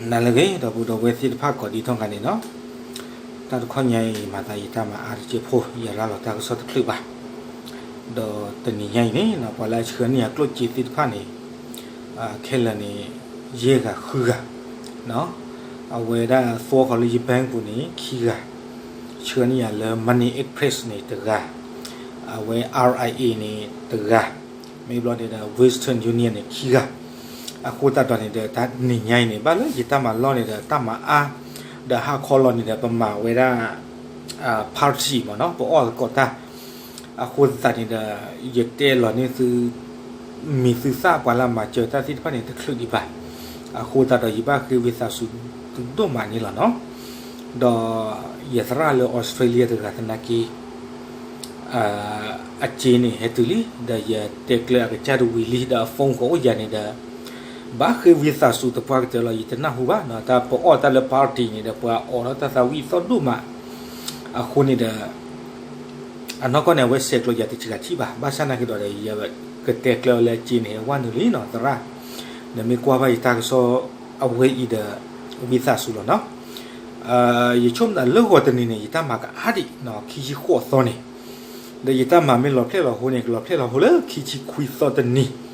နၤလၢအဂ့ၤ ဒီပုၢ်ဒီဝဲၢ်သ့ၣ်တဖၣ်ကိးဒံးနီၢ်ဂၤန့ၣ်လီၤ. တၢ်တခီညါအံၤ မၤသးယတၢ်မၤအါတစဲးဖိ ယရၤလီၤတၢ်ကစီၣ်တချုးဘၣ်. ဒီးတနံၤညါအံၤန့ၣ် ပှၤလၢအဆှၢန့ၢ်ယၤကျိၣ်စ့သ့ၣ်တဖၣ်န့ၣ် ခဲလၢာ်န့ၣ် ယဲၢ်ဂၤဃုဂၤ, အဝဲဒၣ်သွီဃီၤလၢယ bank ပူၤန့ၣ် ခံဂၤ, ဆှၢန့ၢ်ယၤလၢ Money Express န့ၣ်တဂၤ, အဝဲ R I A န့ၣ်တဂၤ, မ့ၢ်ဘျီန့ၣ်ဒီး Western Union န့ၣ်ခံဂၤ. အဃိသတးဒီးန့ၣ်ဒီး တနံၤညါအံၤန့ၣ် ဘၣ်လၢယတၢ်မၤလီၢ်န့ၣ်ဒီး တၢ်မၤအါ, ဒီးဟါခီလီၤန့ၣ်ဒီး ပမၤဝဲဒၣ် party မ့ၢ်နီၤ ပအီၣ်သကိးတၢ်. အဃိသတးန့ၣ်ဒီး ယတဲလီၤန့ၢ်သု မံၤသုသၣ်ပှၤလၢအမၤစၢၤတၢ်သ့ၣ်တဖၣ်န့ၣ် တချုးဒံးဘၣ်. အဃိသတးဒီး ယဘၣ်ဃ့ဝံသးစူၤသုဒိၣ်မးန့ၣ်လီၤနီၤ. ဒီးယသရၣ်လၢ Australia တဂၤသနာ်က့ အစ့န့ၣ်ဟဲတုၤလံ, ဒီးယတဲကျၢၤအကစၢ်တဝံၤလံ ဒီးအ phone ကအိၣ်ယၤန့ၣ်ဒီး ဘၣ်ဃ့ဝံသးစူၤသပှၢ်ကတၢၢ်လီၤ ယတနၢ်ဟူဘၣ်နီၤ. တၢ်ပအီၣ်တၢ်လၢ party န့ၣ်ဒီး ပှၤအိးထီၣ်တၢ်သးဝံၣ်သီၣ်ဒိၣ်မး. အဃိန့ၣ်ဒီး အနီၢ်ကီၢ်န့ၣ် အဝဲဆဲးကျိးယၤတဆံဂၤထံၣ်ဘၣ်. ဘၣ်ဆၣ်နာ်က့ဒီး ယကတဲကျၢၤအီၤလၢအစ့န့ၣ် ဟဲဝဲနုာ်လံနီၤ သရၣ်, နမ့ၢ်ကွၢ်ဘၣ်ယတၢ်ကစီၣ်အဝဲအံၤဒီး ဝံသးစူၤလီၤနီၤ. ယဆိကမိၣ်သးလၢဂီၤတနံၤန့ၣ် ယတၢ်မၤကအါဒံး ခံဆံဃိးသီန့ၣ်, ဒီးယတၢ်မၤမ့ၢ်လီၤဖျဲၣ်လီၤဟိန့ၣ် ကလီၤဖျဲၣ်လီၤဟိလၢခံဆံခွံသီတနံၤ ခံဆံခွံသီတနံၤန့ၣ်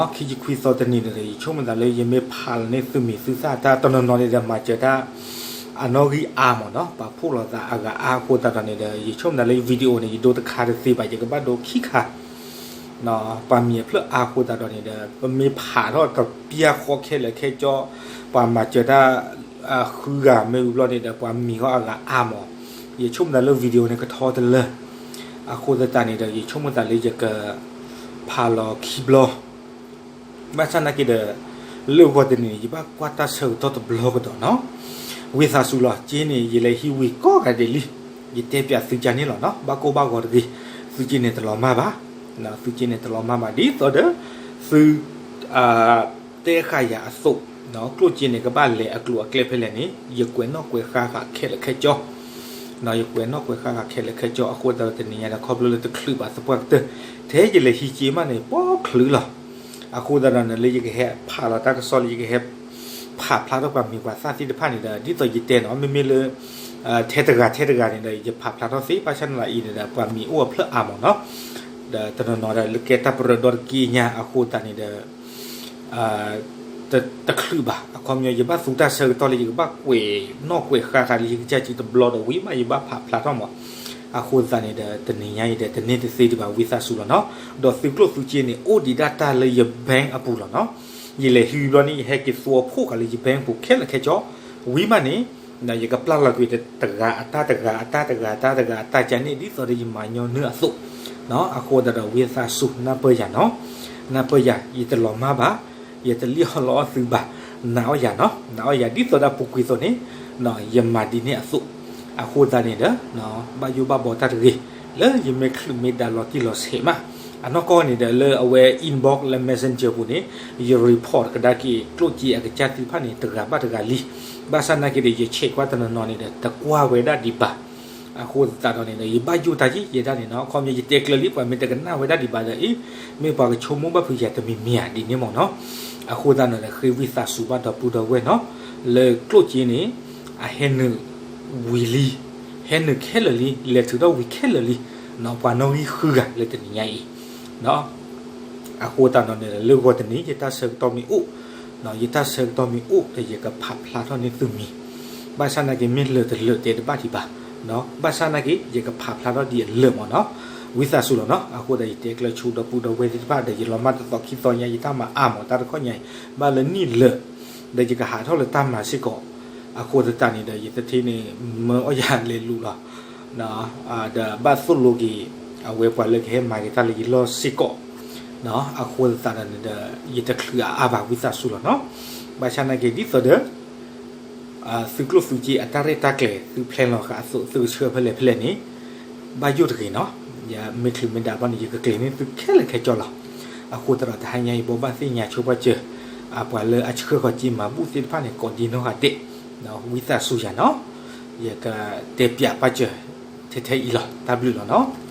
ဒီး ယဆိကမိၣ်သးလၢ ယမ့ၢ်ဖးလီၤန့ၢ်သုမံၤသုသၣ်တၢ်တနီၤနီၤန့ၣ်ဒီး မၤစၢၤတၢ်အနီၣ်ဂံၢ်အါမ့ၢ်နီၤ, ပာ်ဖှိၣ်လိာ်သးအဂၤအါအဃိသတးဒီးန့ၣ်ဒီး ယဆိကမိၣ်သးလၢ video န့ၣ် ယဒိတခါတသ့ဘၣ် ယကဘၣ်ဒိခံခါ ပှၤမံၤအဖျၢၣ်အါအဃိသတးဒီးန့ၣ်ဒီး ပမ့ၢ်ဖးထီၣ်တပျၢ်ဃီခဲလၢာ်ခဲဆ့ ပှၤမၤစၢၤတၢ် ဃုဂၤမ့ၢ်ဝံၤဘျီန့ၣ်ဒီး ပှၤမံၤဃီအဂၤအါမ့ၢ်, ယဆိကမိၣ်သးလၢ video န့ၣ် ကထီတလၢ အဃိသတးန့ၣ်ဒီး ယဆိကမိၣ်သးလၢယက ဖးလီၤခံဘျီ ဘၣ်ဆၣ်နာ်က့ဒီး လၢဂီၤတနံၤန့ၣ် ယဘၣ်ကွၢ်တၢ်ဆၢကတီၢ်တဘျီကဒီးနီၤ, ဝံသးစူၤလီၤ စ့န့ၣ် ယလဲၤဟံးဝံၤကိးဂၤဒဲးလံ, ယတဲပၠးသုကါန့ၣ်လီၤနီၤ, ဘၣ်ကိၢ်ဘၣ်ဂီၤတဂ့ၤ, သုစ့န့ၣ်တလီၤမၢ်ဘၣ်, သုစ့န့ၣ်တလီၤမၢ်ဘၣ် ဒ်သိးဒီး သု တဲဃာ်ယၤအသိး, ကျိၣ်စ့န့ၣ် ကဘၣ်လဲၤအကျိၤအကျဲဖဲလဲၣ်န့ၣ် ယကွဲးနီၣ်ကွဲးဃါဃာ်ခဲလၢာ်ခဲဆ့, ယကွဲးနီၣ်ကွဲးဃါဃာ်ခဲလၢာ်ခဲဆ့ အဃိသတးဒီးတနံၤညါဒီး ခီဖျိလၢတချုးဘၣ်သပှၢ်ကတၢၢ် ထဲယလဲၤဟံးစ့မးန့ၣ် ပီချုးလီၤ, အဃိသတးဒီးန့ၣ် လၢယကဟဲဖးလီၤတၢ်ကစီၣ်လၢယကဟဲ ဖးဖျါထီၣ်ပှၤမံၤပှၤသၣ်သ့ၣ်တဖၣ်န့ၣ်ဒီး ဒ်သိးယတဲနီၤ မ့မ့ၢ်လၢ ထဲတဂၤထဲတဂၤန့ၣ်ဒီး ယဖးဖျါထီၣ်သ့ ဘၣ်ဆၣ်န့ၣ်လီၤအံၤန့ၣ်ဒီး ပှၤမံၤအိၣ်အဖျၢၣ်အါမ့ၢ်နီၤ, ဒီးတနီၤနီၤဒီးလၢကဲတၢ်ပရၢဒီတက့ၢ်ညါ အဃိသတးန့ၣ်ဒီး တချုးဘၣ် အခီပညီ ယဘၣ်သူတၢ်ဆၢကတီၢ်လၢယကဘၣ်ကွဲးနီၣ်ကွဲးဃါဃာ်လၢယကစၢ်စုတဘျီဒီး ဝံၤမးယဘၣ်ဖးဖျါထီၣ်မး, အဃိသတးန့ၣ်ဒီး တနံၤညါအံၤဒီး တန့ၢ်တသ့ဒံးဘၣ် ဝံသးစူၤလီၤနီၤ, ဒီးသုကျိၣ်သုစ့န့ၣ် အိၣ်ဒံးဒၣ်တၢ်လၢယ bank အပူၤလီၤနီၤ, ယလဲၤဟံးဘျီန့ၣ် ယဟဲက့ၤသူအဖှိၣ်ဃာ်လၢယ bank ပူၤခဲလၢာ်ခဲဆ့, ဝံၤမးန့ၣ် ယကပျၢ်လီၤကွံာ်တဂၤအတၢ်တဂၤအတၢ်တဂၤအတၢ်တဂၤအတၢ်ကန့ၣ် ဒ်သိးဒီးယမၤညီနုၢ်အသိး, အဃိသတးဒီး ဝံသးစူၤနၢ်ပၢၢ်ယၤနီၤ, နၢ်ပၢၢ်ယၤ ယတလီၤမၢ်ဘၣ်, ယတလံၣ်အီၣ်လီအီၣ်သုဘၣ်, နာ်အီၣ်ယၤနီၤ, နာ်အီၣ်ယၤဒ်သိးဒီးပူၤကွံာ်အသိးန့ၣ်, ယမၤဒ်န့ၣ်အသိး, အဃိသတးန့ၣ်ဒီး ဘၣ်ယိၣ်ဘၣ်ဘီတၢ်တဂ့ၤ, လၢယမ့ၢ်ချုးမ့ၢ်ဒၣ်လီၤတံၢ်လီၤဆဲးမး, အနီၢ်ကီၢ်န့ၣ်ဒီးလၢအဝဲ inbox လၢ messenger ပူၤန့ၣ်, ယ report ကဒါက့ၤ ကျိၣ်စ့အကစၢ်သ့ၣ်တဖၣ်န့ၣ် တဂၤဘၣ်တဂၤလံ, ဘၣ်ဆၣ်နာ်က့ဒီး ယဆဲးကွၢ်တနီၤနီၤန့ၣ်ဒီး တကွၢ်ဝဲဒၣ်ဒံးဘၣ် အဃိသတးဒီးန့ၣ်ဒီး ယဘၣ်ယိၣ်တၢ်က့ ယဲဒၣ်န့ၣ်နီၤ, အခီပညီ ယတဲကျၢၤလံ ပှၤမ့ၢ်တကနၣ်ဝဲဒၣ်ဒံးဘၣ်ဒီး အ့ မ့ၢ်ပှၤကဆိကမိၣ်ဘၣ်ဖုးယၤတမံၤမံၤဧါ ဒ်န့ၣ်မ့ၢ်နီၤ, အဃိသတးန့ၣ်ဒီး ဃ့ဝံသးစူၤဘၣ်ဒီပုၢ်ဒီဝဲၢ်နီၤ, လၢကျိၣ်စ့န့ၣ် အဟဲနုာ်ဝံၤလံ, ဟဲနုာ်ခဲလၢာ်လံ, လဲၤထုးထီၣ်ဝံၤခဲလၢာ်လံ, ပှၤနီၣ်ဂံၢ်ဃုဂၤလၢတနံၤညါအံၤ အဃိသတးဒီးန့ၣ်ဒီး လၢဂီၤတနံၤ ယတၢ်ဆၢကတီၢ်မ့ၢ်အိၣ်, ယတၢ်ဆၢကတီၢ်မ့ၢ်အိၣ်ဒီး ယကဖးဖျါထီၣ်န့ၢ်သုမံၤ, ဘၣ်ဆၣ်နာ်က့ မ့ၢ်လၢာ်တလၢာ်တဲတဘၣ်ဒံးဘၣ်, ဘၣ်ဆၣ်နာ်က့ ယကဖးဖျါထီၣ်ဒ်အလၢာ်မ့ၢ်နီၤ, ဝံသးစူၤလီၤနီၤ, အဃိသတး ယတဲကျၢၤဆူဒီပုၢ်ဒီဝဲၢ်သ့ၣ်တဖၣ်ဒီး ယလီၤမၢ်တသီခံသီညါ ယတၢ်မၤအါမး တၢ်တခီညါအံၤ ဘၣ်လၢနံၣ်လၢာ်, ဒီးယကဟးထီၣ်လၢတၢ်မၤစ့ၢ်ကီး, အဃိသတးန့ၣ်ဒီး ယတထံၣ်န့ၣ် မၢအီၣ်ယၤလဲၤလူၤလီၤ ဒီးဘၣ်သိၣ်လိက့ၤ အဝဲပှၤလၢကဟဲမၤက့ၤတၢ်လၢယလီၢ်စ့ၢ်ကီး, အဃိသတးဒီးန့ၣ်ဒီး ယတချုးအါအါဘၣ် ဝံသးစူၤလီၤနီၤ, ဘၣ်ဆၣ်နာ်က့ ဒ်သိးဒီး သုကျိၣ်သုစ့အတၢ်ရဲၣ်တၢ်ကျဲၤ သု plan လီၤဃာ်အသိး သုကဆှၢဖဲလဲၣ်ဖဲလဲၣ်န့ၣ် ဘၣ်ယိၣ်တဂ့ၤနီၤ, ယမ့ၢ်ချုးမ့ၢ်ဒၣ်ဘၣ်န့ၣ် ယကကျဲၤန့ၢ်သုခဲလၢာ်ခဲဆ့လီၤ, အဃိသတးဒီး တဟါညါအံၤ ဘိးဘၣ်သ့ၣ်ညါဆိပာ်စၢၤ အပှၤလၢအဆှၢဃီၤစ့မၤဘူၣ်သ့ၣ်တဖၣ်န့ၣ် ကိးဒံနီၢ်ဂၤဒဲး, ဝံသးစူၤယၤနီၤ, ယကတဲပၠးပာ်စၢၤထဲထဲအံၤလီၤ, တၢ်ဘျုးလီၤနီၤ.